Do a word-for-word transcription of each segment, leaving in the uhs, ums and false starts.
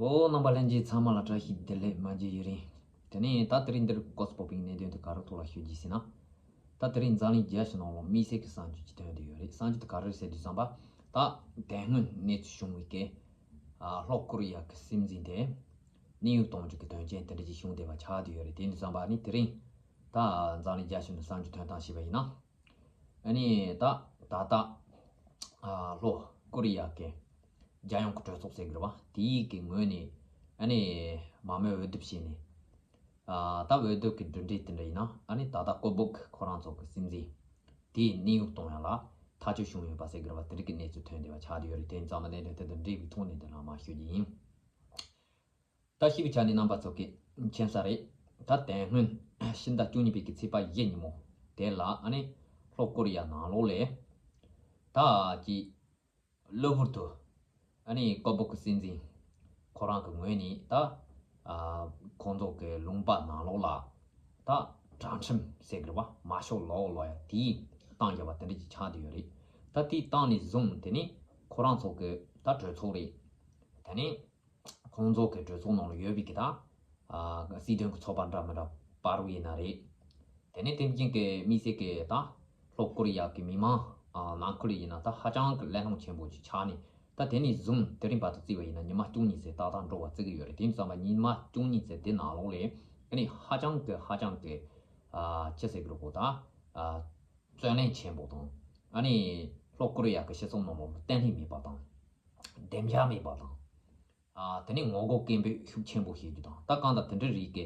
ཨོ། རྣམ་པ་ལྷན་རྒྱས་ཚང་མ་ལ་བཀྲ་ཤིས་བདེ་ལེགས། མ་འཇིགས་ཡུན་རིང་། དེ་ནས་ད་དེ་རིང་འདིར་སྐོར་སྤོ་པིང་གནད་དོན་དེ་ག་རུ་ཐོག་ལ་ཤོད་ཀྱི་ཟེར་ན། ད་དེ་རིང་འཛམ་གླིང་རྒྱལ་སྤྱི་ནང་ལོགས་དམིགས་བསལ་གྱི་གསར་འགྱུར་ཅིག་ཐོན་བསྡད་ཡོད་རེད། གསར་འགྱུར་དེ་ག་རེ་རེད་ཟེར་དུས་ཙམ་པ། ད་དེ་སྔོན་གནས་ཚུལ་བྱུང་བའི་སྐད། ཨ། ལྷོ་ཀོ་རི་ཡ་གི་སྲིད་འཛིན་དེ་གནས་དབྱུང་གཏོང་རྒྱུ་གི་དོན་རྐྱེན་དེ་འདྲ་ཅིག་བྱུང་བསྡད་པ་ཆགས་བསྡད་ཡོད་རེད། དེ་ཡིན་དུས་ཙམ་པ་ནི་དེ་རིང་ད་འཛམ་གླིང་རྒྱལ་སྤྱི་ནང་གསར་འགྱུར་ཐོན་སྟངས་བྱས་པ་ཡིན་ན། ཨ་ནི་ད་ད་ལྟ། ཨ། ལྷོ་ཀོ་རི་ཡ་གི་རྒྱལ་ཡོངས་ཀྱི་གྲོས་ཚོགས་ཟེར་གི་རེད་བ། དེའི་གི་ངོས་ནས་ཨ་ནི་མ་མོས་འོས་བསྡུ་བྱས་ནས། ཨ། ད་འོས་བསྡུ་གི་གྲུབ་འབྲས་དེ་འདྲ་ཡིན་ན། ཨ་ནི་ད་ལྟ་ཀོ་བོག་ཁོ་རང་ཚོ་གི་སྲིད་འཛིན་དེའི་གནས་དབྱུང་གཏོང་ཡ་ལ་ཐག་གཅོད་བྱུང་ཡོད་པ་ཟེར་གི་རེད་བ། དེ་འདྲ་གི་གནས་ཚུལ་ཐོན་བསྡད་པ་ཆགས་བསྡད་ཡོད་རེད། དེ་ཡིན་ཙང་མ་གནད་དོན་དེ་དང་འབྲེལ་བའི་ཐོག་ནས་འདི་ལ་མར་ཞུ་རྒྱུ་ཡིན། ད་ཞིབ་པའི་ཆ་ནས་རྣམ་པ་ཚོ་གིས་མཁྱེན་ས་རེད། ད་དེ་སྔོན་ཕྱི་ཟླ་བཅུ་གཉིས་པའི་གི་ཚེས་པ་བཞི་ཉིན་མོ་དེ་ལ། ཨ་ནི་ལྷོ་ཀོ་རི་ཡ་ནང་ལོགས་ལ་ད་ཅིག་གློ་བུར་དུ། ཨ་ནི་ཀོ་བོག་གི་སྲིད་འཛིན་ཁོ་རང་གི་ངོས་ནས་ད། ཨ། ཁོང་ཚོ་གི་ལུང་པ་ནང་ལོགས་ལ་ད་དྲག་ཁྲིམས་ཟེར་གི་རེད་བ། མར་ཤོ་ལོ་ལོ་ཡ་དེ་བཏང་བཞག་པ་དེ་འདྲ་ཅིག་ཆགས་བསྡད་ཡོད་རེད། ད་དེ་བཏང་ནས་བཟུང་དེ་ནི་ཁོ་རང་ཚོ་གི་ད་གྲོས་ཚོགས་རེད། དེ་ནི་ཁོང་ཚོ་གི་གྲོས་ཚོགས་ནང་ལ་ཡོད་པའི་གི་ད། ཨ། སྲིད་དོན་གི་ཚོགས་པ་འདྲ་མི་འདྲ་པ་རུ་ཡིན་ན་རེད། དེ་ནས་དེ་བཞིན་གི་དམིགས་བསལ་གི་ད་ལྷོ་ཀོ་རི་ཡ་གི་མི་མང་། ཨ། ནང་ཁུལ་ཡིན་ན་ད་ཧ་ཅང་གི་གླེང་སློང་ཆེན་པོ་ཅིག་ཆགས་ནས། ད་དེ་ནས་བཟུང་དེ་རིང་བར་དུ་བརྩིས་པ་ཡིན་ན་ཉི་མ་བཅུ་གཉིས་ཙམ་ཏག་ཏག་འགྲོ་བ་བརྩི་གི་ཡོད་རེད། དེ་ཡིན་ཙང་མ་ཉི་མ་བཅུ་གཉིས་ཙམ་དེ་ནང་ལོགས་ལ་ཨ་ནི་ཧ་ཅང་གི་ཧ་ཅང་གི། ཨ། ཅི་ཟེར་གི་རེད་གོ། ད། ཨ། བརྩོན་ལེན་ཆེན་པོ་དང་། ཨ་ནི་ལྷོ་ཀོ་རི་ཡ་གི་སྤྱི་ཚོགས་ནང་ལོགས་ལ་བརྟན་ལྷིང་མེད་པ་དང་། བདེ་འཇགས་མེད་པ་དང་། ཨ། དེ་ནས་ངོ་རྒོལ་སྐད་འབོད་ཤུགས་ཆེན་པོ་བྱེད་རྒྱུ་དང་། ད་གང་ལྟར་དེ་འདྲ་རིགས་ཀྱི་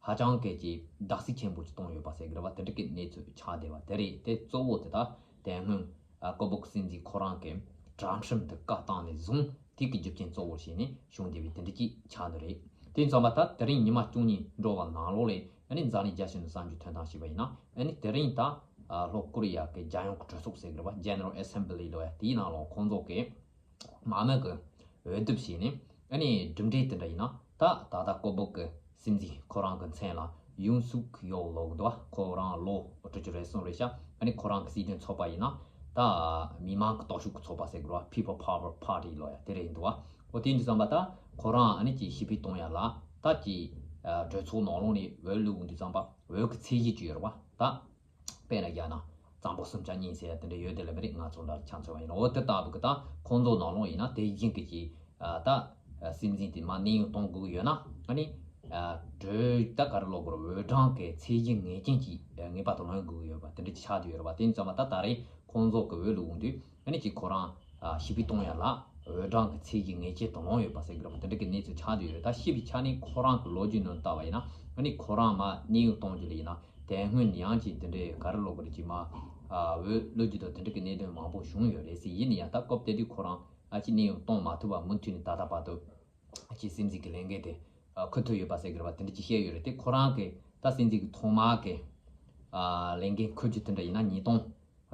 ཧ་ཅང་གི་ཅིག་བརྡབ་གསིག་ཆེན་པོ་ཅིག་བཏང་ཡོད་པ་ཟེར་གི་རེད་བ། དེ་འདྲ་གི་གནས་ཚུལ་ཆགས་བསྡད་པ་དེ་རེད། དེ་གཙོ་བོ་དེ་ད་དེ་སྔོན། ཨ། ཀོ་བོག་སྲིད་འཛིན་ཁོ་རང་གི་དྲག་ཁྲིམས་དེ་བཀའ་བཏང་ནས་བཟུང་དེ་གི་རྒྱུ་རྐྱེན་གཙོ་བོར་བྱས་ནས་བྱུང་བསྡད་པའི་དེ་འདྲ་ཅིག་ཆགས་ནི་རེད། དེ་ཡིན་ཙང་མ་ད་དེ་རིང་ཉི་མ་བཅུ་གཉིས་འགྲོ་བ་ནང་ལོགས་ལ་ཨ་ནི་འཛམ་གླིང་རྒྱལ་སྤྱི་ནང་གསར་འགྱུར་ཐོན་སྟངས་བྱས་པ་ཡིན་ན། ཨ་ནི་དེ་རིང་ད། ཨ། ལྷོ་ཀོ་རི་ཡ་གི་རྒྱལ་ཡོངས་ཀྱི་གྲོས་ཚོགས་ཟེར་གི་རེད་བ། General Assembly ལོ་ཡ། དེའི་ནང་ལོགས་ཁོང་ཚོ་གི་མ་མོས་གི་འོས་བསྡུ་བྱས་ནས། ཨ་ནི་གྲུབ་འབྲས་དེ་འདྲ་ཡིན་ན། ད་ད་ལྟ་ཀོ་བོག་གི་སྲིད་འཛིན་ཁོ་རང་གི་མཚན་ལ་ཡུང་སུག་ཡོ་ལོ་གི་འདུག་བ། ཁོ་རང་ལོ་དྲུག་ཅུ་རེ་གསུམ་རེད་ཤག་ཨ་ནི་ཁོ་རང་གི་སྲིད་དོན་ཚོགས་པ་ཡིན་ན་ད་མི་མང་གི་སྟོབས་ཤུགས་ཀྱི་ཚོགས་པ་ཟེར་གི་རེད་བ། People Power Party ལོ་ཡ་དེ་རེད་འདུག་བ། འོ། དེ་ཡིན་དུས་ཙམ་པ་ད་ཁོ་རང་ཨ་ནི་ཅིག་ཞི་བདེ་གཏོང་ཡ་ལ་ད་ཅིག་ཨ། གྲོས་ཚོགས་ནང་ལོགས་ནས་འོས་བླུག་འོང་དུས་ཙམ་པ་འོས་ཀྱི་ཚད་གཞི་ཅིག་ཡོད་རེད་བ། ད། དཔེར་ན་བཞག་ན་གཙང་པོ་གསུམ་ཆ་གཉིས་ཟེར་ཡ་དེ་འདྲ་ཡོད་དེ་ལ་མི་རིགས་ང་ཚོ་འདྲ་ཆ་མཚོན་པ་ཡིན་ན། འོ་དེ་ལྟ་བུ་གི་ད་ཁོང་ཚོ་ནང་ལོགས་ཡིན་ན་དེ་བཞིན་གི་ཅིག་ཨ། ད་སྲིད་འཛིན་དེ་མར་གནས་དབྱུང་གཏོང་དགོས་ཀྱི་ཡོད་ན། ཨ་ནི་ཨ། གྲོས་ད་ག་རེ་ལབ་དགོས་རེད། འོས་གྲངས་ཀྱི་ཚད་གཞི་ངེས་ཅན་ཅིག་ངེས་པར་དུ་ལོན་དགོས་ཀྱི་ཡོད་པ་དེ་འདྲ་ཅིག་ཆགས་བསྡད་ཡོད་རེད་པ། དེ་ཡིན་ཙང་མ་ད་ད་རེས་ཁོང་ཚོ་གི་འོས་བླུག་འོང་དུས་ཨ་ནི་ཅིག་ཁོ་རང་ཨ། ཞི་བདེ་གཏོང་ཡ་ལ་འོས་གྲངས་ཀྱི་ཚད་གཞི་ངེས་ཅན་དུ་ལོན་ཡོད་པ་ཟེར་གི་རེད་པ། དེ་འདྲ་གི་གནས་ཚུལ་ཆགས་བསྡད་ཡོད་རེད། ད་ཞིབ་པའི་ཆ་ནས་ཁོ་རང་གི་ལོ་རྒྱུས་ནང་ལྟ་བ་ཡིན་ན། ཨ་ནི་ཁོ་རང་མར་གནས་དབྱུང་གཏོང་རྒྱུ་ལ་ཡིན་ན། དེ་སྔོན་ཡང་ཅིག་དེ་འདྲའི་ག་རེ་ལབ་དགོས་རེད། ཅིག་མར་ཨ། འོས་བླུག་རྒྱུ་དང་དེ་འདྲ་གི་གནད་དོན་མང་པོ་བྱུང་ཡོད་རེད་ཟེར། ཡིན་ན་ཡང་ད་སྐབས་དེ་དུས་ཁོ་རང་ཨ་ཅིག་གནས་དབྱུང་གཏོང་མ་ཐུབ་པ། མུ་མཐུད་ནས་ད་ལྟ་བར་དུ་ཨ་ཅིག་སྲིད་འཛིན་གྱི་ལས་འགན་དེ་ཨ། འཁུར་ཐུབ་ཡོད་པ་ཟེར་གི་རེད་པ། དེ་འདྲ་ཅིག་བཤད་ཡོད་རེད། དེ་ཁོ་རང་གི་ད་སྲིད་འཛིན་གྱི་ཐོག་མ་གི་ཨ། ལས་འགན་འཁུར་རྒྱུ་དེ་འདྲ་ཡིན་ན་ཉིས་སྟོང་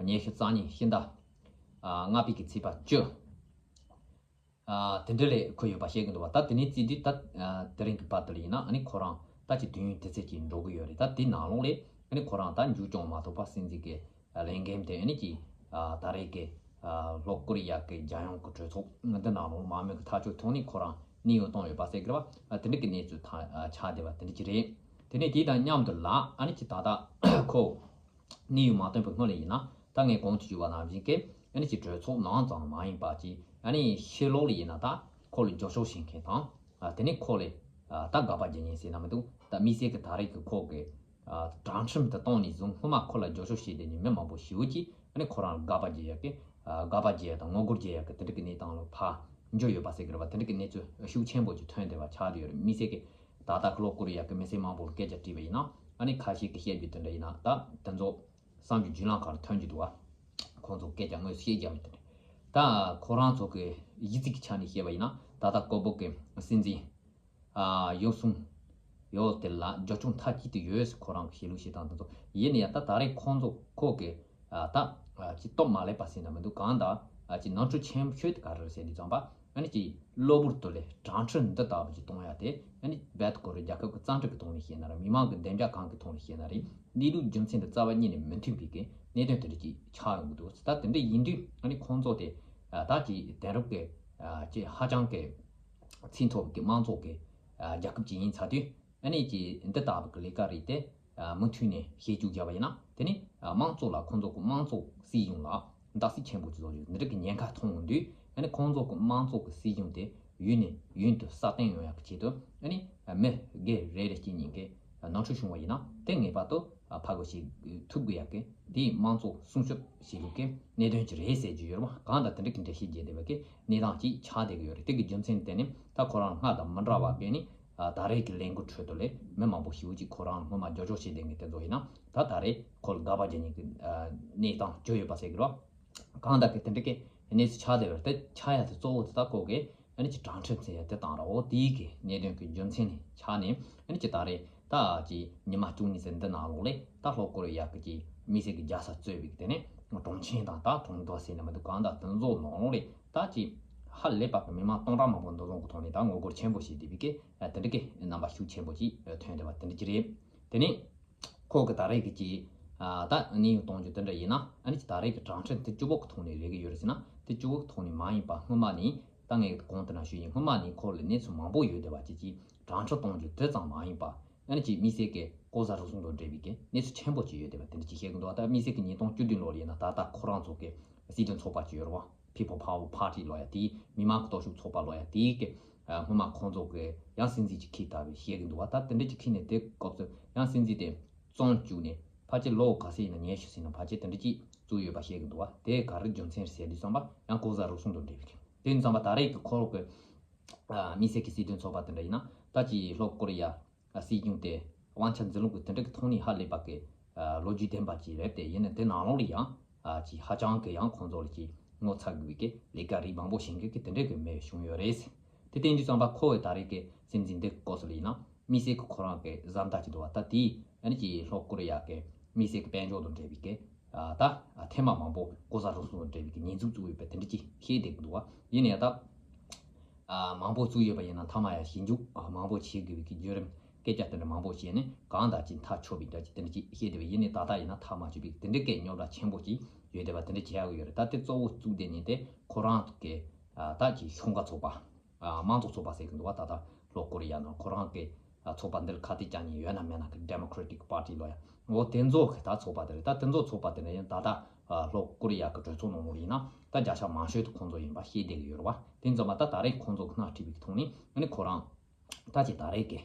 ཉི་ཤུ་རྩ་གཉིས་ཕྱི་ཟླ་ཨ། ལྔ་པའི་གི་ཚེས་པ་བཅུ། ཨ། དེ་འདྲ་ལ་འཁོད་ཡོད་པ་བཤད་ཀྱི་འདུག་བ། ད་དེ་ནས་བརྩིས་དུས་ད་ཨ། དེ་རིང་གི་བར་དུ་ལ་ཡིན་ན་ཨ་ནི་ཁོ་རང་ད་ཅིག་དུས་ཡུན་དེ་ཚོད་ཅིག་འགྲོ་གི་ཡོད་རེད། ད་དེ་ནང་ལོགས་ལ་ཨ་ནི་ཁོ་རང་ད་མཇུག་སྐྱོང་མ་ཐུབ་པ། སྲིད་འཛིན་གྱི་ཨ། ལས་འགན་དེ་ཨ་ནི་ཅིག་ཨ། ད་རེས་ཀྱི་ཨ། ལྷོ་ཀོ་རི་ཡ་གི་རྒྱལ་ཡོངས་ཀྱི་གྲོས་ཚོགས་འདི་ནང་ལོགས་མང་མོས་ཀྱི་ཐག་གཅོད་ཐོག་ནས་ཁོ་རང་གནས་དབྱུང་བཏང་ཡོད་པ་ཟེར་གི་རེད་བ། ཨ། དེ་འདྲ་གི་གནས་ཚུལ་ད་ཨ། ཆགས་བསྡད་པ་དེ་འདྲ་ཅིག་རེད། དེ་ནས་དེ་དང་མཉམ་དུ་ལ་ཨ་ནི་ཅིག་ད་ལྟ་ཁོ་གནས་དབྱུང་མ་བཏང་བའི་སྔོན་ལ་ཡིན་ན། ད་ངས་གོང་དུ་ཞུས་པ་ནང་བཞིན་གྱི་ཨ་ནི་ཅིག་གྲོས་ཚོགས་ནང་ཙམ་མ་ཡིན་པ་ཅིག་ཨ་ནི་ཕྱི་ལོགས་ལ་ཡིན་ན་ད་ཁོ་ལ་རྒྱབ་སྐྱོར་བྱེད་མཁན་དང་། ཨ། དེ་ནས་ཁོ་ལ་ཨ། ད་དགག་པ་རྒྱག་མཁན་ཟེར་ན་མི་འདུག་ད་དམིགས་བསལ་གྱི་ད་རེས་ཀྱི་ཁོ་གི་ཨ། དྲག་ཁྲིམས་དེ་བཏང་ནས་བཟུང་སྔོན་མ་ཁོ་ལ་རྒྱབ་སྐྱོར་བྱས་བསྡད་མཁན་མི་མང་པོ་ཞེ་པོ་ཅིག་ཨ་ནི་ཁོ་རང་ལ་དགག་པ་རྒྱག་ཡག་གི་ཨ། དགག་པ་རྒྱག་ཡག་དང་ངོ་རྒོལ་རྒྱག་ཡག་གི་དེ་འདྲ་གི་གནས་སྟངས་ལ་ཕར་འགྱུར་ཡོད་པ་ཟེར་གི་རེད་བ། དེ་འདྲ་གི་གནས་ཚུལ་ཤུགས་ཆེན་པོ་ཅིག་ཐོན་བསྡད་པ་ཆགས་བསྡད་ཡོད་རེད། དམིགས་བསལ་གྱི་ད་ལྟ་གི་ལྷོ་ཀོ་རི་ཡ་གི་མི་སེར་མང་པོ་ལ་སྐད་ཆ་དྲིས་པ་ཡིན་ན། ཨ་ནི་ཁ་ཤས་ཀྱིས་བཤད་རྒྱུ་དེ་འདྲ་ཡིན་ན། ད་དེ་ཚོ་གསར་འགྱུར་བརྒྱུད་ལམ་ཁག་ལ་ཐོན་གྱི་འདུག་བ། ཁོང་ཚོ་སྐད་ཆ་དངོས་སུ་བཤད་རྒྱུ་མེད་དེ་འདྲ། ད་ཁོ་རང་ཚོ་གི་གཞི་རྩའི་ཆ་ནས་བཤད་པ་ཡིན་ན། ད་ལྟ་ཀོ་བོག་གི་སྲིད་འཛིན་ཨ། ཡོ་སུང་ཡོ་དེ་ལ་རྒྱབ་སྐྱོར་མཐའ་གཅིག་ཏུ་ཡོད་ཟེར་ཁོ་རང་གིས་བཤད་ལུགས་བཤད་སྟངས་དེ་ཚོ། ཡིན་ན་ཡང་ད་ད་རེས་ཁོང་ཚོ་ཁོ་གི་ཨ། ད་ཨ། ཅིག་སྟོབས་མ་ལེགས་པ་ཟེར་ན་མི་འདུག་གང་ལྟར་ཨ། ཅིག་ནོར་འཁྲུལ་ཆེན་ཤོས་དེ་ག་རེ་རེད་ཟེར་དུས་ཙམ་པ། ཨ་ནི་ཅིག་གློ་བུར་དུ་ལས་དྲག་ཁྲིམས་འདི་ལྟ་བུ་ཅིག་གཏོང་ཡ་དེ། ཨ་ནི་རྦད་དེ་ཁོ་རང་རྒྱལ་ཁབ་ཀྱི་རྩ་འགྲིག་གི་ཐོག་ནས་བཤད་ན་རེད། མི་མང་གི་བདེ་འཇགས་སྒང་གི་ཐོག་ནས་བཤད་ན་རེད། གནས་ལུགས་རྒྱུ་མཚན་དང་རྩ་བ་ཉིད་ནས་མི་མཐུན་པའི་གི་གནད་དོན་དེ་འདྲ་ཅིག་ཆགས་ཡོང་གི་འདུག་ད་དེ་འདྲ་ཡིན་དུས་ཨ་ནི་ཁོང་ཚོ་དེ་ཨ། ད་ཅིག་དེང་རབས་ཀྱི་ཨ། ཅིག་ཧ་ཅང་གི་ ཚད་མཐོ་བའི་གི་དམངས་གཙོ་གི་ཨ་རྒྱལ་ཁབ་ཅིག་ཡིན་ཚར་དུས། ཨ་ནི་ཀྱི་འདི་ལྟ་བུ་གི་ལས་ཀ་རེད་དེ། ཨ་མུ་མཐུད་ནས་བྱེད་བཅུག་བྱ་བ་ཡིན་ན། དེ་ནི་ཨ་དམངས་གཙོ་ལ་ཁོང་ཚོ་གི་དམངས་གཙོ་སྲིད་གཞུང་ལ་བརྡབ་གསིག་ཆེན་པོ་ཅིག་བཟོ་རྒྱུ་འདི་འདྲ་གི་ཉེན་ཁ་མཐོང་ཡོང་དུས། ཨ་ནི་ཁོང་ཚོ་གི་དམངས་གཙོ་གི་སྲིད་གཞུང་དེ་ཡུན་ནས་ཡུན་དུ་སྲ་བརྟན་ཡོང་ཡག་གི་ཆེད་དུ། ཨ་ནི་མི་སྒེར་རེ་རེ་གཅིག་གཉིས་ཀས་ནོར་འཁྲུལ་བྱུང་བ་ཡིན་ན་དེ་ངེས་པར་དུ་ཕར་རྒོལ་བྱེད་ཐུབ་དགོས་ཡག་གི་དེའི་དམངས་གཙོ་སྲུང་སྐྱོབ་བྱེད་ལུགས་ཀྱི་གནད་དོན་ཅིག་རེད་ཟེར་རྒྱུ་ཡོད་རེད་བ། གང་ལྟར་དེ་འདྲ་གི་འགྲེལ་བཤད་བརྒྱབ་བསྡད་པ་གི་གནས་སྟངས་ཅིག་ཆགས་བསྡད་ཀྱི་ཡོད་རེད། དེ་གི་རྒྱུ་མཚན་དེ་ནི་ད་ཁོ་རང་སྔར་དང་མི་འདྲ་བ་གི་ནི་ད་རེས་ཀྱི་ལས་འགུལ་ཁྲོད་དུ་ལས་མི་མང་པོ་ཞེ་པོ་ཅིག་ཁོ་རང་སྔོན་མ་རྒྱབ་སྐྱོར་བྱས་བསྡད་མཁན་དེ་ཚོ་ཡིན་ན་ད་ད་རེས་ཁོ་ལ་དགག་པ་རྒྱག་མཁན་གྱི་གནས་སྟངས་བྱུང་ཡོད་པ་ཟེར་གི་རེད་བ། གང་ལྟར་གི་དེ་འདྲ་གི་གནས་ཚུལ་ཆགས་བསྡད་པ་རེད། དེ་ཆགས་ཡ་དེ་གཙོ་བོ་དེ་ད་ཁོ་གི་ཨ་ནི་ཅིག་དྲང་ཁྲིམས་ཟེར་ཡ་དེ་བཏང་ར། འོ་དེའི་གི་གནད་དོན་གི་རྒྱུ་མཚན་ནས་ཆགས་ནས། ཨ་ནི་ཅིག་ད་རེས་ད་ཅིག་ཉི་མ་བཅུ་གཉིས་ཟེར་འདི་ནང་ལོགས་ལས་ད་ལྷོ་ཀོ་རི་ཡ་གི་ཅིག་དམིགས་བསལ་གི་རྒྱལ་ས་གཙོས་པའི་དེ་ནས་གྲོང་ཁྱེར་དང་ད་གྲོང་རྡལ་ཟེར་ནས་མི་འདུག་གང་ལྟར་དེ་ཚོ་ནང་ལོགས་ལས་ད་ཅིག་ཧ་ལས་པ་གི་མི་མང་སྟོང་ཕྲག་མང་པོ་འདུ་འཛོམས་གི་ཐོག་ནས་ད་ངོ་རྒོལ་ཆེན་པོ་བྱས་བསྡད་པའི་གི་དེ་འདྲ་གི་རྣམ་པ་ཤུགས་ཆེན་པོ་ཅིག་ཐོན་བསྡད་པ་དེ་འདྲ་ཅིག་རེད། དེ་ནས། ཁོ་གི་ད་རེས་ཀྱི་ཅིག་ཨ་ད་གནས་དབྱུང་གཏོང་རྒྱུ་དེ་འདྲ་ཡིན་ན། ཨ་ནི་ཅིག་ད་རེས་ཀྱི་དྲང་ཁྲིམས་དེ་སྤྱི་བོ་གི་ཐོག་ནས་རེད་ཀྱི་ཡོད་རེད་ཟེར་ན། དེ་སྤྱི་བོ་གི་ཐོག་ནས་མ་ཡིན་པ། སྔོན་མ་ནས་ད་ངས་གོང་དུ་ན་ཞུས་ཡིན། སྔོན་མ་ནས་ཁོ་ལ་གནས་ཚུལ་མང་པོ་ཡོད་བསྡད་པ་ཅིག་ཅིག་དྲང་ཁྲིམས་གཏོང་རྒྱུ་དེ་ཙམ་མ་ཡིན་པ། ཨ་ནི་ཅིག་དམིགས་བསལ་གྱི་ལྐོག་ཟ་རུལ་སུངས་དང་འབྲེལ་བའི་གི་གནས་ཚུལ་ཆེན་པོ་ཅིག་ཡོད་བསྡད་པ་དེ་འདྲ་ཅིག་བཤད་གི་འདུག་ད་དམིགས་བསལ་གྱི་ཉིས་སྟོང་བཅུ་བདུན་ལོ་ལ་ཡིན་ན་ད་ལྟ་ཁོ་རང་ཚོ་གི་སྲིད་དོན་ཚོགས་པ་ཅིག་ཡོད་རེད་བ། People Power Party ལབ་ཡ་དེའི་མི་མང་གི་སྟོབས་ཤུགས་ཚོགས་པ་ལབ་ཡ་དེའི་གི་ཨ་སྔོན་མ་ཁོང་ཚོ་གི་ཡང་སྲིད་འཛིན་ཅིག་ཁྲིད་ལྟ་བུ་བཤད་གི་འདུག་བ། ད་དེ་འདྲ་ཅིག་ཁྲིད་ནས་དེ་སྐབས་སུ་ཡང་སྲིད་འཛིན་དེ་བཙོན་བཅུག་ནས་ཕལ་ཆེར་ལོ་ག་ཚོད་ཡིན་ན་ཉི་ཤུ་ཟིན་ན་ཕལ་ཆེར་དེ་འདྲ་ཅིག་བཙུགས་ཡོད་པ་བཤད་གི་འདུག་བ། དེ་ག་རེ་རྒྱུ་མཚན་རེད་ཟེར་དུས་ཙམ་པ་ཡང་ལྐོག་ཟ་རུལ་སུངས་དང་འབྲེལ་བའི་གི་དེ་ཡིན་ཙམ་པ་ད་རེས་ཀྱི་ཁོ་རང་གི་ཨ་དམིགས་བསལ་གྱི་སྲིད་དོན་ཚོགས་པ་དེ་འདྲ་ཡིན་ན་ད་ཅི་ལྷོ་ཀོ་རི་ཡ་ཨ་སྲིད་གཞུང་དེ་དབང་ཆ་འཛིན་ལུགས་ཀྱི་དེ་འདྲ་གི་ཐོག་ནས་ཧ་ལས་པ་གི་ཨ་ལོ་རྒྱུས་ལྡན་པ་ཅིག་རེད་དེ། ཡིན་ན་དེ་ནང་ལོགས་ལ་ཡང་ཨ་ཅིག་ཧ་ཅང་གི་ཡང་ཁོང་ཚོ་ལ་ཅིག་ངོ་ཚ་དགོས་པའི་གི་ལས་ཀ་རིགས་མང་པོ་བྱེད་མཁན་གི་དེ་འདྲ་གི་མི་བྱུང་ཡོད་རེད། དེ་བསྟན་རྒྱུ་བསམ་པ་ཁོ་བོས་ད་རེས་ཀྱི་སྲིད་འཛིན་འདི་སྐོར་སུ་ལ་ཡིན་ན་དམིགས་བསལ་གྱི་ཁོ་རང་གི་བཟའ་ཟླ་ཅིག་འདུག་བ། ད་དེས་ཨ་ནི་ཅིག་ལྷོ་ཀོ་རི་ཡ་གི་དམིགས་བསལ་གྱི་དཔལ་འབྱོར་དང་འབྲེལ་བའི་གི་ཨ་ད་ཨ་ཐེངས་མ་མང་པོ་ལྐོག་ཟ་རུལ་སུངས་དང་འབྲེལ་བའི་གི་ཉེས་འཛུགས་བཙུགས་ཡོད་པ་དེ་འདྲ་ཅིག་བཤད་བསྡད་ཀྱི་འདུག་བ། ཡིན་ནའི་ད་ཨ་མང་པོ་བཙུགས་ཡོད་པ་ཡིན་ན་མཐའ་མ་ཡ་ཞིབ་འཇུག་ཨ་མང་པོ་བྱེད་དགོས་པའི་གི་བརྒྱུད་རིམ་སྐད་ཆ་དེ་འདྲ་མང་པོ་བཤད་ནས་གང་ལྟར་ཅིག་མཐའ་ཆོད་པའི་འདྲ་ཅིག་དེ་འདྲ་ཅིག་བཤད་བསྡད་པ་ཡིན་ནའི་ད་ལྟ་ཡིན་ན་མཐའ་མ་ཆོད་པའི་དེ་འདྲ་གི་རྙོག་དྲ་ཆེན་པོ་ཅིག་ཡོད་བསྡད་པ་དེ་འདྲ་བྱེད་ཡག་ཡོད་རེད། ད་དེ་གཙོ་བོ་བཙུགས་བསྡད་ནས་དེ་ཁོ་རང་གི་ཨ་ད་ཅིག་ཤོག་ཁག་ཚོགས་པ། ཨ་དམངས་གཙོ་ཚོགས་པ་ཟེར་གི་འདུག་བ། ད་ལྟ་ལྷོ་ཀོ་རི་ཡ་ནང་ཁོ་རང་གི་ཨ་ཚོགས་པ་འདིར་ཁ་གཏད་བཅག་མཁན་ཡོད་ན་མེད་ན་གི་Democratic Party་ལོ་ཡ། འོ་དེ་ཚོ་གི་ད་ཚོགས་པ་དེ་རེད། ད་དེ་ཚོ་ཚོགས་པ་དེ་ནས་ཡང་ད་ལྟ་ཨ་ལྷོ་ཀོ་རི་ཡ་གི་གྲོས་ཚོགས་ནང་ལོགས་ཡིན་ན་ད་བརྒྱ་ཆ་མང་ཤོས་དེ་ཁོང་ཚོ་ཡིན་པ་ཤེས་བསྡད་གི་ཡོད་རེད་བ། དེ་ཚོ་མ་ད་ད་རེས་ཁོང་ཚོ་གི་སྣ་ཁྲིད་པའི་ཐོག་ནས་ཨ་ནི་ཁོ་རང་ད་ཅིག་ད་རེས་གི་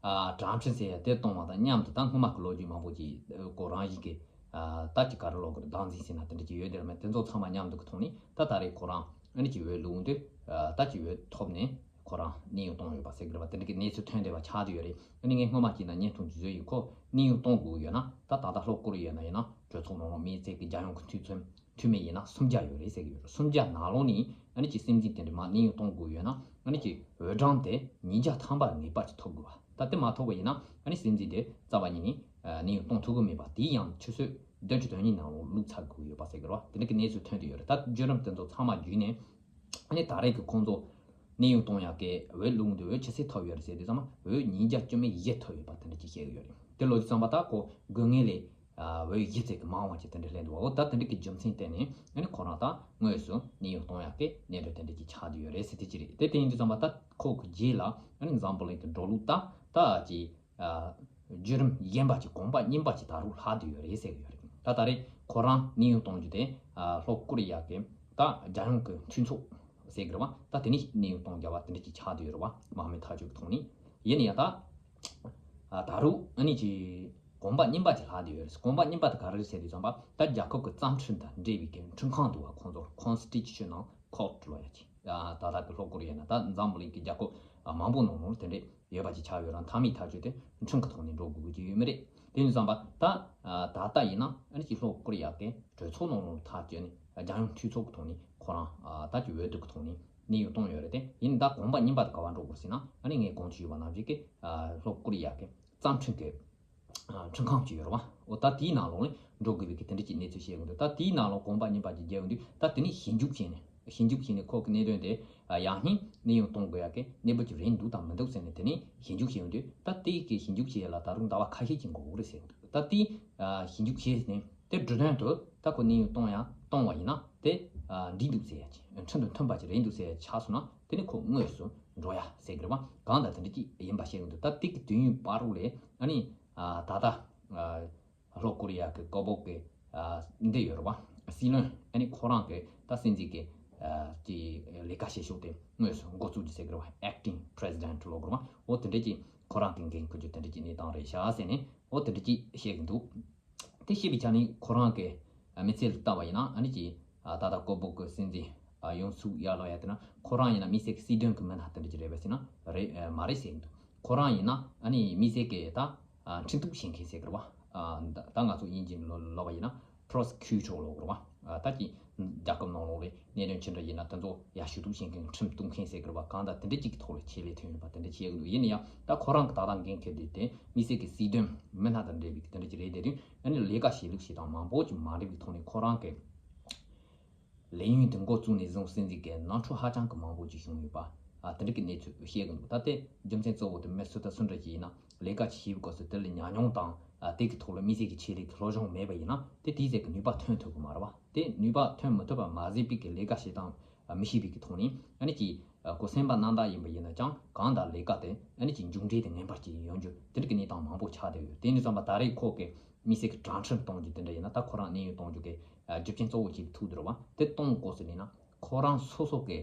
ཨ་དྲང་ཁྲིམས་ཟེར་ཡ་དེ་གཏོང་བ་དང་མཉམ་དུ་ད་སྔོན་མ་གི་ལོ་རྒྱུས་མང་པོ་ཅིག་ཁོ་རང་བཞིན་གི་ཨ་ད་ཅིག་ག་རེ་ལབ་དགོས་རེད། བདག་འཛིན་ཟེར་ན་དེ་འདྲ་ཅིག་ཡོད་དེ་རེད་མེད། དེ་ཚོ་ཚང་མ་མཉམ་དུ་གི་ཐོག་ནས་ད་ད་རེས་ཁོ་རང་ཨ་ནི་ཅིག་འོས་བླུག་འདུག་ཨ་ད་ཅིག་འོས་ཐོབ་ནས་ཁོ་རང་གནས་དབྱུང་གཏོང་ཡོད་པ་ཟེར་གི་རེད་པ། དེ་འདྲ་གི་གནས་ཚུལ་ཐོན་བསྡད་པ་ཆགས་བསྡད་ཡོད་རེད། ཨ་ནི་ངས་སྔོན་མ་ཅིག་ན་བརྙན་ཐུང་ཅིག་བཟོས་ཡིན། ཁོ་གནས་དབྱུང་གཏོང་དགོས་ཡོད་ན་ད་ད་ལྟ་ལྷོ་ཀོ་རི་ཡ་ན་ཡིན་ན་གྲོས་ཚོགས་ནང་ལོགས་དམིགས་བསལ་གི་རྒྱལ་ཡོངས་ཀྱི་འཐུས་ཚོམ་འཐུས་མི་ཡིན་ན་སུམ་བརྒྱ་ཡོད་རེད་ཟེར་གི་ཡོད་རེད། སུམ་བརྒྱ་ནང་ལོགས་ནས་ཨ་ནི་ཅིག་སྲིད་འཛིན་དེ་འདྲ་མར་གནས་དབྱུང་གཏོང་དགོས་ཡོད་ན་ཨ་ནི་ཅིག་འོས་གྲངས་དེ་ཉིས་བརྒྱ་ཐམ་པ་ངེས་པར་ཅིག་ཐོབ་དགོས་པ། ད་དེ་མ་ཐོབ་པ་ཡིན་ན་ཨ་ནི་སྲིད་འཛིན་དེ་རྩ་བ་ཉིད་ནས་གནས་དབྱུང་གཏོང་ཐུབ་ཀྱི་མེད་པ། དེ་ཡང་ཆུ་ཚོད་བདུན་ཅུ་དོན་གཉིས་ནང་ལོགས་བླུགས་ཚར་དགོས་ཡོད་པ་ཟེར་གི་རེད་པ། དེ་འདྲ་གི་གནས་ཚུལ་ཐོན་བསྡད་ཡོད་རེད། ད་བརྒྱུད་རིམ་དེ་ཚོ་ཚང་མ་བརྒྱུད་ནས་ཨ་ནི་ད་རེས་ཀྱི་ཁོང་ཚོ་གནས་དབྱུང་གཏོང་ཡག་གི་འོས་བླུགས་འདུག་འོས་ཆི་ཟིག་ཐོབ་ཡོད་རེད་ཟེར་དུས་ཙམ་པ་འོས་ཉིས་བརྒྱ་བཅུ་མེད་བཞི་ཐོབ་ཡོད་པ་དེ་འདྲ་ཅིག་བཤད་གི་ཡོད་རེད། དེ་ལོ་རྒྱུས་ཙམ་པ་ད་ཁོ་དགོས་ངེས་ལས་ཨ་འོས་བཞི་ཙམ་གྱི་མང་བ་ཅིག་དེ་འདྲ་སླེབས་འདུག་འོ་ད་དེ་འདྲ་གི་རྒྱུ་མཚན་བརྟེན་ནས་ཨ་ནི་ཁོ་རང་ད་དངོས་སུ་གནས་དབྱུང་གཏོང་ཡག་གི་གནད་དོན་དེ་འདྲ་ཅིག་ཆགས་བསྡད་ཡོད་རེད་ཟེར་དེ་ཅི་རེད། དེ་དེ་ཡིན་དུས་ཙམ་པ་ད་ཁོ་གི་རྗེས་ལ་ཨ་ནི་འཛམ་བུ་གླིང་གི་འགྲོ་ལུགས་ད་ད་ཅིག་ཨ་བརྒྱུད་རིམ་གཞན་པ་ཅིག་གོམ་པ་རྙིང་པ་ཅིག་ད་རུང་ལྷག་བསྡད་ཡོད་རེད་ཟེར་གི་ཡོད་རེད། ད་ད་རེས་ཁོ་རང་གནས་དབྱུང་གཏོང་རྒྱུ་དེ་ཨ་ལྷོ་ཀོ་རི་ཡ་གི་ད་རྒྱལ་ཡོངས་ཀྱི་མཐུན་ཚོགས་ཟེར་གི་རེད་བ། ད་དེ་ནས་གནས་དབྱུང་གཏོང་རྒྱུ་བ་དེ་འདྲ་ཅིག་ཆགས་བསྡད་ཡོད་རེད་བ། དམག་མི་ཐག་གཅོད་ཀྱི་ཐོག་ནས་ཡིན་ན་ཡང་ད་ཨ་ད་རུང་ཨ་ནི་ཅིག་གོམ་པ་རྙིང་པ་ཅིག་ལྷག་བསྡད་ཡོད་རེད། གོམ་པ་རྙིང་པ་དེ་ག་རེ་རེད་ཟེར་དུས་ཙམ་པ་ད་རྒྱལ་ཁབ་ཀྱི་བརྩམས་སྒྲིག་དང་འབྲེལ་བའི་གི་ཁྲིམས་ཁང་འདུག་བ། ཁོང་ཚོ་Constitutional Court་ལབ་ཡ་ཅིག་ད་ལྟ་གི་ལྷོ་ཀོ་རི་ཡ་ན་ད་འཛམ་བུ་གླིང་གི་རྒྱལ་ཁབ་མང་པོ་ནང་ལོགས་དེ་འདྲས་ཡོད་པ་ཅིག་ཆགས་ཡོད་ར། མཐའ་མའི་ཐག་གཅོད་དེ་ཁྲིམས་ཀྱི་ཐོག་ནས་འགྲོ་དགོས་ཀྱི་ཡོད་མི་རེད། དེ་ཡིན་ཙམ་པ་ད་ད་ལྟ་ཡིན་ན་ཨ་ནི་ཅིག་ལྷོ་ཀོ་རི་ཡ་གི་གྲོས་ཚོགས་ནང་ལོགས་ཐག་གཅོད་ནས་རྒྱལ་ཡོངས་འཐུས་ཚོགས་ཀྱི་ཐོག་ནས་ཁོ་རང་ད་ཅིག་འོས་བསྡུ་གི་ཐོག་ནས་གནས་དབྱུང་གཏོང་ཡོད་རེད་དེ། ཡིན་ད་གོམ་པ་རྙིང་པ་དེ་ག་པར་འགྲོ་དགོས་ཟེར་ན་ཨ་ནི་ངས་གོང་དུ་ཞུས་པ་ནང་བཞིན་གི་ལྷོ་ཀོ་རི་ཡ་གི་བརྩམས་སྒྲིག་གི་ཁྲིམས་ཁང་ཅིག་ཡོད་རེད་བ། འོ་ད་དེའི་ནང་ལོགས་ནས་འགྲོ་དགོས་པའི་གི་དེ་འདྲ་ཅིག་གནས་ཚུལ་བཤད་གི་འདུག་ད་དེའི་ནང་ལོགས་གོམ་པ་རྙིང་པ་ཅིག་བརྒྱབ་ཡོང་དུས་ད་དེ་ནས་ཞིབ་འཇུག་བྱས་ནས་ཞིབ་འཇུག་བྱས་ནས་ཁོ་གི་གནད་དོན་དེ་ཡང་སྙིང་གནས་དབྱུང་གཏོང་དགོས་ཡ་གི་གནས་བབ་ཅིག་རེད་འདུག་དང་མི་འདུག་ཟེར་ནས་དེ་ནས་ཞིབ་འཇུག་བྱས་ཡོང་དུས་ད་དེའི་གི་ཞིབ་འཇུག་བྱེད་ཡ་ལ་ད་རུང་ཟླ་བ་ཁ་ཤས་ཅིག་འགོར་གི་རེད་ཟེར་གི་འདུག་ད་དེ་ཞིབ་འཇུག་བྱས་ནས་དེ་འབྲུ་དོན་དུ་ད་ཁོ་གནས་དབྱུང་གཏོང་ཡ་གཏོང་བ་ཡིན་ན་དེ་འགྲིག་འདུག་ཟེར་ཡ་ཅིག་ཁྲིམས་དང་མཐུན་པ་ཅིག་རེད་འདུག་ཟེར་ཡ་ཆགས་སོང་ན། དེ་ནི་ཁོ་དངོས་སུ་འགྲོ་ཡ་ཟེར་གི་རེད་བ། གང་ལྟར་དེ་འདྲ་ཅིག་ཡིན་པ་བཤད་གི་འདུག་ད་དེ་གི་དུས་ཡུན་བར་དུ་ལས་ཨ་ནི་ཨ་ད་ལྟ་ཨ་ལྷོ་ཀོ་རི་ཡ་གི་ཀོ་བོག་གི་ཨ་འདི་ཡོད་རེད་བ། སྲིད་བློན་ཨ་ནི་ཁོ་རང་གི་ད་སྲིད་འཛིན་གི་ཨ་ཀྱི་ལས་ཀ་བྱེད་ཕྱོགས་དེ་དངོས་སུ་འགོ་བཙུགས་ཀྱི་ཟེར་གི་རེད་བ། Acting President ལབ་གི་རེད་བ། འོ་དེ་འདྲ་ཅིག་ཁོ་རང་གི་འགན་འཁུར་རྒྱུ་དེ་འདྲ་ཅིག་གནས་སྟངས་རེད་ཤག་ཟེར་ནས་འོ་དེ་འདྲ་ཅིག་བཤད་གི་འདུག་དེ་བཤད་པའི་ཆ་ནས་ཁོ་རང་གི་མི་ཚེ་ལ་ལྟ་བ་ཡིན་ན་ཨ་ནི་ཀྱི་ད་ལྟ་ཀོ་བོག་གི་སྲིད་འཛིན་ཡོང་སུ་ཡར་ལོ་ཡ་དེ་ན་ཁོ་རང་ཡིན་ན་དམིགས་བསལ་གྱི་སྲིད་དོན་གྱི་མི་སྣ་དེ་འདྲ་ཅིག་རེད་པས་ཟེར་ན་རེད་མ་རེད་ཟེར་གི་འདུག་ཁོ་རང་ཡིན་ན་ཨ་ནི་དམིགས་བསལ་གྱི་ད་ཁྲིམས་གཏུག་བྱེད་མཁན་ཟེར་གི་རེད་བ། ད་ང་ཚོ་དབྱིན་ཇི་ལོ་ལོ་བ་ཡིན་ན་prosecutor ལབ་གི་རེད་བ། ད་ཀྱི་རྒྱལ་ཁབ་ནང་ལོགས་ལ་གནད་དོན་ཆེ་འདྲ་ཡིན་ན་དེ་ཚོ་ཡར་ཞུ་གཏུག་བྱེད་མཁན་ཁྲིམས་གཏུག་མཁན་ཟེར་གི་རེད་བ། གང་ལྟར་དེ་འདྲ་ཅིག་གི་ཐོག་ལ་ཆེད་ལས་ཐོན་ཡོད་པ་དེ་འདྲ་བྱེད་གི་འདུག་ཡིན་ན་ཡང་ད་ཁོ་རང་གི་ད་ལྟ་འགན་འཁྱེར་དུས་དེ་དམིགས་བསལ་གྱི་སྲིད་དོན་མི་སྣ་དང་འབྲེལ་བའི་དེ་འདྲ་ཅིག་རེད། དེ་དུས་ཨ་ནི་ལས་ཀ་བྱེད་ལུགས་བྱེད་སྟངས་མང་པོ་ཅིག་མ་འགྲིག་པའི་ཐོག་ནས་ཁོ་རང་གི་ལས་ཡུན་དེ་འགོ་བཙུགས་ནས་བཟུང་སྲིད་འཛིན་གྱི་ནོར་འཁྲུལ་ཧ་ཅང་གི་མང་པོ་ཅིག་བྱུང་ཡོད་པ། ཨ་དེ་འདྲ་གི་གནས་ཚུལ་བཤད་གི་འདུག་ད་ལྟའི་རྒྱུ་མཚན་གཙོ་བོ་དེ་མི་སུ་དང་སུ་འདྲ་ཅིག་ཡིན་ན་ལས་ཀ་ཅིག་བྱེད་པའི་སྐབས་སུ་དེ་ལ་ཉམས་མྱོང་དང་ཨ་དེ་གི་ཐོག་ལ་དམིགས་བསལ་གྱི་ཆེད་ལས་ཀྱི་སློབ་སྦྱོང་མེད་པ་ཡིན་ན་དེ་དེའི་ཚད་ཀྱི་ནུས་པ་ཐོན་ཐུབ་གི་མ་རེད་བ། དེ་ནུས་པ་ཐོན་མི་ཐུབ་པ་མ་ཟད་པའི་གི་ལས་ཀ་བྱེད་སྟངས་མི་ཤེས་པའི་གི་ཐོག་ནས་ཨ་ནི་ཀྱི་ཁོ་སེམས་པ་རྣམ་དག་ཡིན་པ་ཡིན་ན་ཀྱང་གང་ལྟར་ལས་ཀ་དེ་ཨ་ནི་ཀྱི་མཇུག་འབྲས་དེ་ངན་པ་ཅིག་ཡོང་རྒྱུ་དེ་འདྲ་གི་གནས་སྟངས་མང་པོ་ཆགས་བསྡད་ཡོད། དེ་ནས་བསམ་པ་ད་རེས་ཁོ་གི་དམིགས་བསལ་གྱི་དྲག་ཁྲིམས་གཏོང་རྒྱུ་དེ་འདྲ་ཡིན་ན་ད་ཁོ་རང་གནས་དབྱུང་གཏོང་རྒྱུ་གི་རྒྱུ་རྐྱེན་གཙོ་བོ་གཅིག་ཐུག་འདུག་རེད་བ། དེ་གཏོང་དགོས་ཟེར་ནས་ན་ཁོ་རང་སོ་སོ་གི་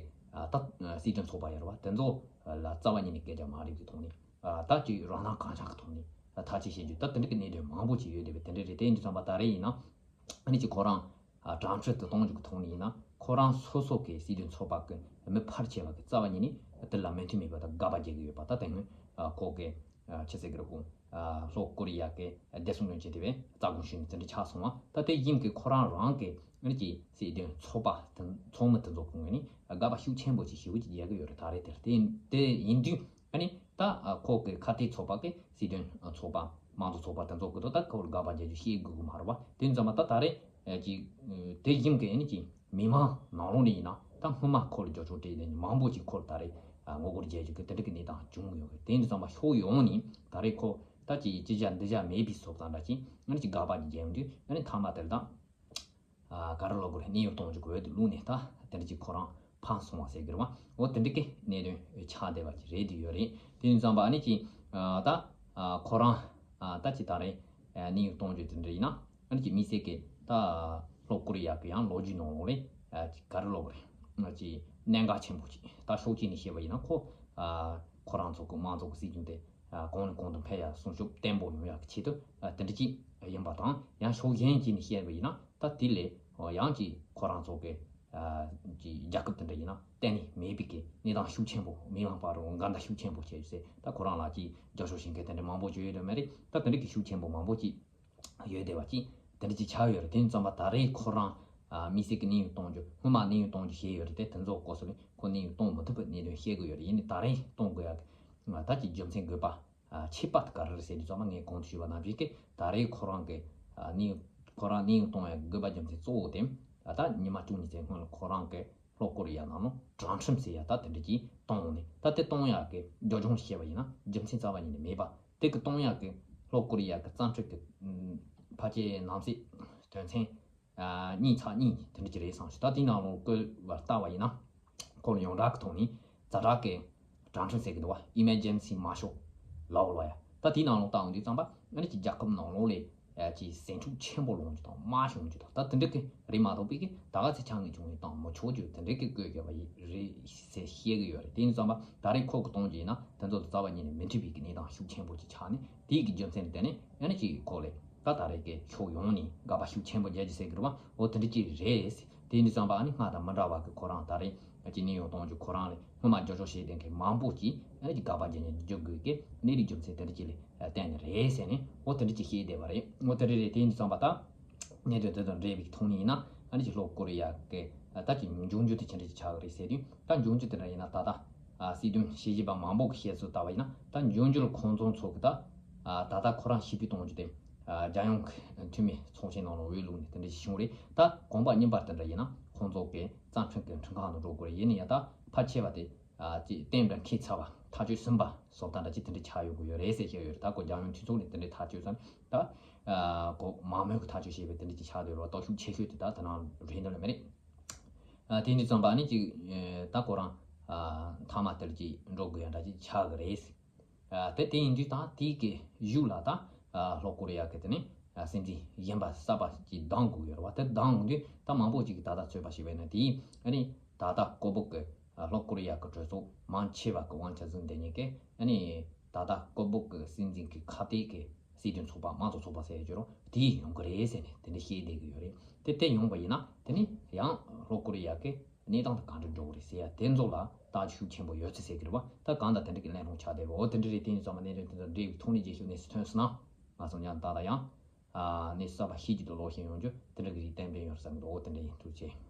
ད་སྲིད་དོན་ཚོགས་པ་ཡོད་རེད་བ། དེ་ཚོ་ལ་རྩ་བ་ཉིད་ནས་སྐད་ཆ་མ་རེད་ཀྱི་ཐོག་ནས་ད་ཅིག་རང་སྣང་གང་ཆགས་ཀྱི་ཐོག་ནས་ཐག་གཅོད་བྱེད་རྒྱུ་ད་དེ་འདྲ་གི་གནད་དོན་མང་པོ་ཅིག་ཡོད་བསྡད་པའི་དེ་འདྲ་རེད། དེ་ཡིན་དུས་ཙམ་པ་ད་རེས་ཡིན་ན་ཨ་ནི་ཅིག་ཁོ་རང་དྲང་ཁྲིད་དུ་གཏོང་རྒྱུ་གི་ཐོག་ནས་ཡིན་ན་ཁོ་རང་སོ་སོ་གི་སྲིད་དོན་ཚོགས་པ་གི་མི་ཕལ་ཆེ་བ་གི་རྩ་བ་ཉིད་ནས་དེ་ལ་མོས་མཐུན་མེད་པ་དང་དགག་པ་རྒྱག་གི་ཡོད་པ། ད་དེ་སྔོན་ཁོ་གི་ཆི་ཟེར་གི་རེད་གོ། ལྷོ་ཀོ་རི་ཡ་གི་བདེ་སྲུང་བློན་ཆེན་དེ་བས་རྩ་དགོངས་ཞུས་ནས་དེ་འདྲ་ཆགས་སོང་བ། ད་དེ་ཡིན་གི་ཁོ་རང་རང་གི་ཨ་ནི་ཀྱི་སྲིད་དོན་ཚོགས་པ་དེ་ཚོགས་མི་དེ་ཚོ་གི་ངོས་ནས་དགག་པ་ཤུགས་ཆེན་པོ་ཅིག་ཞེ་པོ་ཅིག་རྒྱག་གི་ཡོད་རེད། ད་རེས་དེར་དེ་དེ་ཡིན་དུས་ཨ་ནི་ད་ཁོ་གི་ཁ་གཏད་ཚོགས་པ་གི་སྲིད་དོན་ཚོགས་པ་དམངས་གཙོ་ཚོགས་པ་དེ་ཚོ་གི་ཐོག་ད་ཁོ་ལ་དགག་པ་རྒྱག་རྒྱུ་ཤེས་དགོས་གི་མ་རེད་བ། དེ་ཙམ་པ་ད་ད་རེས་ཀྱི་དེ་ཡིན་གི་ཨ་ནི་ཀྱི་མི་མང་ནང་ལོགས་ནས་ཡིན་ན་ད་སྔོན་མ་ཁོ་ལ་རྒྱབ་སྐྱོར་སྤྲད་ནས་མང་པོ་ཅིག་ཁོ་ལ་ད་རེས་ངོ་རྒོལ་བྱེད་རྒྱུ་གི་དེ་འདྲ་གི་གནས་སྟངས་བྱུང་ཡོད་གི། དེ་ཡིན་དུས་ཙམ་པ་ཕྱོགས་ཡོངས་ནས་ད་རེས་ཁོ་ད་ཅི་ཅི་བྱ་འདི་བྱ་མེད་པའི་བཟོ་ལྟ་འདྲ་ཅིག་ཨ་ནི་ཅིག་དགག་པ་ཅིག་བརྒྱབ་དུས་ཨ་ནི་མཐའ་མ་དེར་ད་ག་རེ་ལབ་དགོས་རེད། གནས་དབྱུང་གཏོང་རྒྱུ་གི་འོག་ཏུ་བླུགས་ནས་ད་དེ་འདྲ་ཅིག་ཁོ་རང་ཕམ་སོང་བ་ཟེར་གི་རེད་བ། འོ་དེ་འདྲ་གི་གནད་དོན་ཆགས་བསྡད་པ་ཅིག་རེད་དུ་ཡོད་རེད། དེ་ཡིན་དུས་ཙམ་པ་ཨ་ནི་ཅིག་ད་ཁོ་རང་ད་ཅི་ད་རེས་གནས་དབྱུང་གཏོང་རྒྱུ་དེ་འདྲ་ཡིན་ན། ཨ་ནི་ཀྱི་དམིགས་བསལ་གྱི་ད་ལྷོ་ཀོ་རི་ཡ་གི་ཡང་ལོ་རྒྱུས་ནང་ལོགས་ལས་ཨ་ཅིག་ག་རེ་ལབ་དགོས་རེད། ཨ་ཅིག་གནད་འགག་ཆེན་པོ་ཅིག་ད་ཕྱོགས་གཅིག་ནས་བཤད་པ་ཡིན་ན་ཁོ་ཨ་ཁོ་རང་ཚོ་གི་དམངས་གཙོ་གི་སྲིད་གཞུང་དེ་ཨ་གོང་ནས་གོང་དུ་འཕེལ་ཡ་སྲུང་སྐྱོབ་བརྟན་པོ་ཡོང་ཡག་གི་ཆེད་དུ་ཨ་དེ་འདྲ་ཅིག་ཡིན་པ་དང་། ཡང་ཕྱོགས་གཞན་གཅིག་ནས་བཤད་པ་ཡིན་ན་ད་དེ་ལས་ཡང་ཅིག་ཁོ་རང་ཚོ་གི་ཨ་ཅིག་རྒྱལ་ཁབ་དེ་འདྲ་ཡིན་ན་གཏན་ནས་མེད་པའི་གི་གནས་སྟངས་ཤུགས་ཆེན་པོ། མི་མང་བར་འགལ་ཟླ་ཤུགས་ཆེན་པོ་བྱས་ཟེར། ད་ཁོ་རང་ལ་ཅིག་རྒྱབ་སྐྱོར་བྱེད་མཁན་དེ་འདྲ་མང་པོ་ཅིག་ཡོད་དོ་མ་རེད། ད་དེ་འདྲ་གི་ཤུགས་ཆེན་པོ་མང་པོ་ཅིག་ཡོད་བསྡད་པ་ཅིག་དེ་འདྲ་ཅིག་ཆགས་ཡོད་རེད། དེ་ཙམ་པ་ད་རེས་ཁོ་རང་ཨ་དམིགས་བསལ་གྱི་གནས་དབྱུང་གཏོང་རྒྱུ་སྔོན་མ་གནས་དབྱུང་གཏོང་རྒྱུ་བཤད་ཡོད་རེད་དེ། དེ་ཚོ་སྐོར་སོགས་ལས་ཁོ་གནས་དབྱུང་གཏོང་མི་ཐུབ་པའི་གནད་དོན་བཤད་དགོས་ཡོད་རེད། ཡིན་ནའི་ད་རེས་གཏོང་དགོས་ཡག་ད་ཀྱི་རྒྱུ་མཚན་དགོས་པ་ཨ་ཆེ་བ་དེ་ག་རེ་རེད་ཟེར་དུས་ཙམ་པ་ངས་གོང་དུ་ཞུས་པ་ནང་བཞིན་གྱི་ད་རེས་ཁོ་རང་གི་ཨ་གནས་དབྱུང་ཁོ་རང་གནས་དབྱུང་གཏོང་ཡག་དགོས་པ་རྒྱུ་མཚན་གཙོ་བོ་དེ་ཨ་ད་ཉི་མ་བཅུ་གཉིས་ཚེ་སྔོན་ལ་ཁོ་རང་གི་ལྷོ་ཀོ་རི་ཡ་ནང་ལ་དྲང་ཁྲིམས་ཟེར་ཡ་ད་དེ་འདྲ་ཅིག་གཏོང་ནས། ད་དེ་གཏོང་ཡག་གི་རྒྱབ་ལྗོངས་བཤད་པ་ཡིན་ན་རྒྱུ་མཚན་རྩ་བ་ཉིད་ནས་མེད་པ། དེ་གི་གཏོང་ཡག་གི་ལྷོ་ཀོ་རི་ཡ་གི་བཙན་ཁྲིད་ཀྱི་ཕལ་ཆེར་ནང་སྲིད་དོན་ཚན་གཉིས་ཚེག་གཉིས་དེ་འདྲ་ཅིག་རེད་བསམ་ཞིག་ད་དེའི་ནང་ལ་བཀོད་པ་ལྟ་བ་ཡིན་ན་ཁོ་ལ་ཡོངས་གྲགས་ཀྱི་ཐོག་ནས་ཛ་དྲག་གི་དྲང་ཁྲིམས་ཟེར་གི་འདུག་བ། Emergency Martial Law ལབ་ཡ། ད་དེའི་ནང་ལོགས་བལྟ་ཡོང་དུས་ཙམ་པ་ཨ་ནི་ཅིག་རྒྱལ་ཁབ་ནང་ལོགས་ལ་ཨ་ཅིག་ཟིང་འཁྲུག་ཆེན་པོ་སློང་རྒྱུ་དང་དམག་ཤོང་རྒྱུ་དང་ད་དེ་འདྲ་གི་རེད་མ་གཏོགས་པའི་གི་ད་ག་ཚོད་ཆག་ངེས་བྱུང་ངེས་བཏང་མི་ཆོག་རྒྱུ་དེ་འདྲ་གི་བཀོད་དགོས་པ་ཡིན་རེད་ཟེར་བཤད་གི་ཡོད་རེད། དེ་ཡིན་དུས་ཙམ་པ་ད་རེས་ཁོ་གི་གཏོང་རྒྱུ་ཡིན་ན་དེ་ཚོ་དང་རྩ་བ་ཉིད་ནས་མི་འགྲིག་པའི་གི་གནས་སྟངས་ཤུགས་ཆེན་པོ་ཅིག་ཆགས་ནས་དེའི་གི་རྒྱུ་མཚན་ལ་བརྟེན་ནས་ཨ་ནི་ཅིག་ཁོ་ལ་ད་ད་རེས་ཀྱི་ཕྱོགས་ཡོངས་ནས་དགག་པ་ཤུགས་ཆེན་པོ་རྒྱག་རྒྱུ་ཟེར་གི་རེད་བ། འོ་དེ་འདྲ་ཅིག་རེད། དེ་ཡིན་དུས་ཙམ་པ་ཨ་ནི་སྔར་དང་མི་འདྲ་བ་གི་ཁོ་རང་ད་རེས་ཀྱི་གནས་དབྱུང་གཏོང་རྒྱུ་ཁོ་རང་ལ་སྔོན་མ་རྒྱབ་སྐྱོར་བྱས་བསྡད་མཁན་མང་པོ་ཅིག་ཨ་ནི་ཅིག་དགག་པ་རྒྱག་ནས་རྒྱག་དགོས་ཀྱི་གནས་རིགས་རྒྱུ་མཚན་དེ་འདྲ་ཅིག་ལ་བརྟེན་ནས་རེད་ཟེར་ནས་འོ་དེ་འདྲ་ཅིག་བཤད་བསྡད་པ་རེད། འོ་དེ་རེད་རེད། དེ་ཡིན་དུས་ཙམ་པ་ད་གནད་དོན་དེ་དང་འབྲེལ་བའི་ཐོག་ནས་ཡིན་ན་ཨ་ནི་ཅིག་ལྷོ་ཀོ་རི་ཡ་གི་ད་ཅིག་འབྱུང་འགྱུར་དེ་ཅི་འདྲ་ཅིག་ཆགས་ཀྱི་རེད་ཟེར་དུས་ད་འབྱུང་འགྱུར་དེ་འདྲ་ཡིན་ན་ད་ལྟ་ཨ་སྲིད་དོན་དཔྱད་ཞིབ་པ་མང་པོ་གི་བཤད་ཚུལ་ལྟ་བ་ཡིན་ན་ད་འབྱུང་འགྱུར་ཁོང་ཚོ་ཚོ་གི་ད་ཨ་ད་ལྟ་ཁོ་རང་ཞི་བདེ་གཏོང་རྒྱུ་དེ་ཨ་རྒྱལ་ཡོངས་ཀྱི་འཐུས་མི་ཚོགས་ཆེན་ནང་ལ་འོས་བླུགས་ནས་དེ་འདྲ་ཞིག་བྱུང་རེད། ད་གོམ་པ་རྙིང་པ་དེ་འདྲ་ཡིན་ན་ཁོང་ཚོ་གི་བཙན་ཁྲིམས་ཀྱི་ཁྲིམས་ཁང་དུ་འགྲོ་དགོས་རེད། ཡིན་ན་ཡང་ད་ཕལ་ཆེ་བ་དེ་ཨ་ཅིག་གཏན་འདྲ་འཁེལ་ཚར་བ་ཐག་གཅོད་ཟིན་པ་བཟོ་ལྟ་འདྲ་ཅིག་དེ་འདྲ་ཆགས་ཡོང་གི་ཡོད་རེད་ཟེར་བཤད་ཡོད་རེད། ད་ཁོ་རྒྱལ་ཡོངས་འཐུས་ཚོགས་ནས་དེ་འདྲ་ཐག་གཅོད་ཚར་ནས་ད་ཨ་གོ་མང་མོས་ཀྱི་ཐག་གཅོད་བྱས་པའི་དེ་འདྲ་ཅིག་ཆགས་བསྡད་ཡོད་རེད་བ། སྟོབས་ཤུགས་ཆེ་ཤོས་དེ་ད་དེ་ནང་རེད་འདོད་ལ་མི་རེད། ཨ་དེ་འདྲ་ཙམ་པ་ཨ་ནི་ཅིག་ཨ་ད་ཁོ་རང་ མཐའ་མ་དེར་གྱི་འགྲོ་དགོས་ཡ་འདྲ་ཅིག་ཆགས་ཀྱི་རེད། དེ་དེ་ཡིན་དུས་ད་དེའི་གི་གཞུག་ལ་ད་ལྷོ་ཀོ་རི་ཡ་གི་དེ་ནི་སྲིད་འཛིན་གཞན་པ་གསར་པ་ཅིག་གདམ་དགོས་ཡོད་རེད་བ། དེ་གདམ་དགོས་དུས་ད་མང་པོ་ཅིག་གིས་ད་ལྟ་ཚོད་དཔག་བྱས་པ་ཡིན་ན། དེ་ཡིན་ཨ་ནི་ད་ལྟ་ལྐོག་བུ་གི་ལྷོ་ཀོ་རི་ཡ་གི་གྲོས་ཚོགས་མང་ཆེ་བ་གི་དབང་ཆ་འཛིན་བསྡད་མཁན་གི་ཨ་ནི་ད་ལྟ་ལྐོག་བུ་གི་སྲིད་འཛིན་གི་ཁ་གཏད་གི་སྲིད་དོན་ཚོགས་པ་དམངས་གཙོ་ཚོགས་པ་ཟེར་ཡ་ཅིག་ཡོད་རེད། དེ་ཡོང་གི་རེད་ཟེར་ནས་དེ་འདྲ་བཤད་བསྡད་ཀྱི་ཡོད་རེད། དེ་དེ་ཡོང་བ་ཡིན་ན་དེ་ནི་ཡང་ལྷོ་ཀོ་རི་ཡ་གི་གནས་སྟངས་དེ་ག་འདྲ་འགྲོ་གི་རེད་ཟེར་ཡ་དེ་ཚོ་ལ་ལྟ་རྒྱ་ཤུགས་ཆེན་པོ་ཡོད་ཚུལ་ཟེར་གྱི་རེད་བ། ད་གང་ལྟར་དེ་འདྲ་གི་གླེང་སློང་ཆགས་བསྡད་པ། འོ་དེ་འདྲ་རེད། དེ་ནི་ཚང་མ་གནད་དོན་དེ་ཚོ་འབྲེལ་བའི་ཐོག་ནས་རྒྱས་ཤོག་གནས་ཚུལ་ཐོན་སོང་ན་ང་ཚོ་ཡང་ད་ལྟ་ཡང་གནས་ཚུལ་གསར་པ་ཤེས་ཀྱི་འདུག་ལོག་ཤེས་ཡོང་རྒྱུ་དེ་འདྲ་གི་རིགས་གཏན་འབེབས་ཡོང་བསམ་གྱི་འདུག་འོ་དེ་འདྲ་ཡིན། ཐུགས་རྗེ་ཆེ།